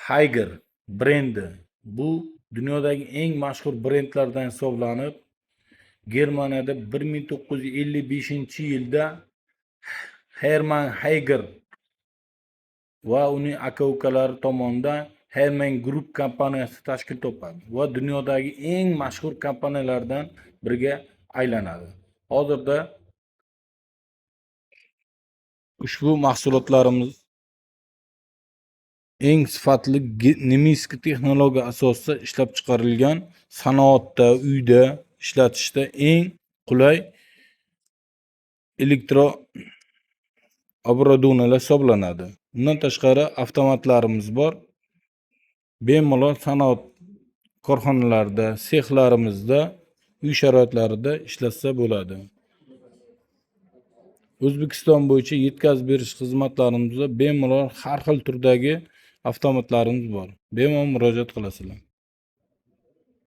Haiger brendi. Bu dunyodagi eng mashhur brendlardan hisoblanib, Germaniyada 1955-yilda Hermann Haiger va uning aka ukalari tomonidan Hermann Group kompaniyasi tashkil topadi va dunyodagi eng mashhur kompaniyalardan biriga aylanadi. Hozirda ushbu mahsulotlarimiz eng sifatli немецкий texnologiya asosida ishlab chiqarilgan, sanoatda, uyda ishlatishda eng qulay elektro оборудование lar hisoblanadi. Undan tashqari avtomatlarimiz bor. Bemalol sanoat korxonalarida, sexlarimizda, uy sharoitlarida ishlatsa bo'ladi. O'zbekiston bo'yicha yetkazib berish xizmatlarimizda bemalol har xil turdagi avtomatlarimiz bor. Bemalol murojaat qilasizlar.